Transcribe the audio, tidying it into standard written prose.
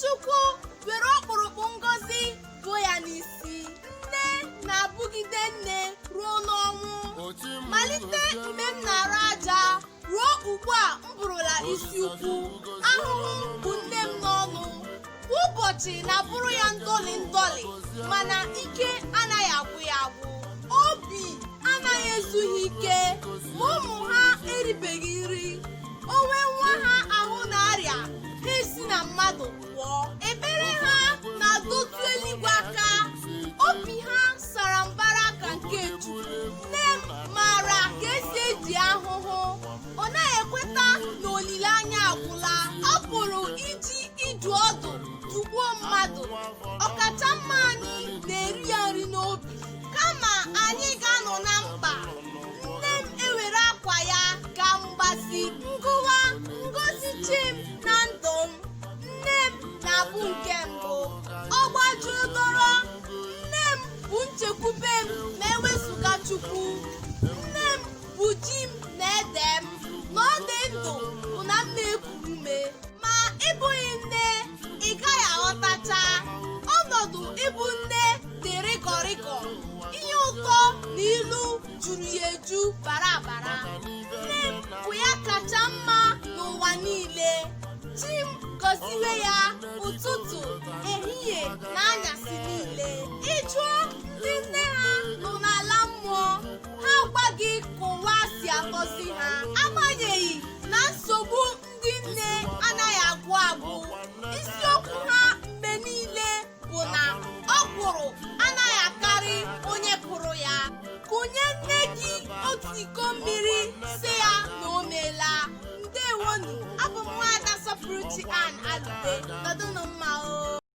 Chukwu were ọkpụrụkpụ ngọzi buo ya n'isi. Nne na-abụgide nne ruo n'ọnwụ. Malite mgbe m na-arụ aja ruo ugbu a m bụrụla isi ukwu, ahụhụ bụ nne m n'ọnụ. Kwa ụbọchị na-abụrụ ya ndọlị ndọlị, mana ike anaghị agwụ ya agwụ. Obi anaghị ezu ha ike ma ụmụ ha eribeghị nri. O nwee nwa ha ahụ na-arịa, ha esi na mmadụ pụọ. Ekpere ha na-adọtụ eluigwe aka. Obi ha sara mbara ka nke Chukwu. Nne m maara ka esi edi ahụhụ. Ọ naghị ekweta na olileanya agwụla. Ọ pụrụ iji ịdụ ọdụ dugbuo mmadụ. Ọkacha mma anyị na-eri ya nri n'obi. Kama anyị ga-anọ na mkpa, nne m ewere akwa ya gaa mgbazi. Ngụwa ngozi chi m na ndụ m, nne m na-abụ nke mbụ. Ọ gbajuo dọrọ, nne m bụ nchekwube m ma ewezụga Chukwu. Nne m bụ ji m na ede m. Na ọ dị ndụ bụ na m na-eku ume. Ma ịbụghị nne, ị gaghị aghọtacha ọnọdụ ịbụ nne dị rịgọrịgọ. Ihe ụtọ na ilu juru ya eju bara bara. Nne m bụ ya kacha mma n'ụwa niile. Chi m gọziwe ya ụtụtụ, ehihie na anyasị niile. Ị jụọ ndị nne ha nọ n'ala mmụọ, ha gwa gị ka ụwa si agọzi ha. Agbanyeghị na nsogbu ndị nne anaghị agwụ agwụ, isiokwu ha mgbe niile bụ na ọkwụrụ anaghị akarị onye kụrụ ya. Kụnye nne gị otu iko mmiri, sị ya na o meela. Ndewonu. Abụ m Nwaada Sọpụrụchi Ann Alube. Nọdụnụ mma o.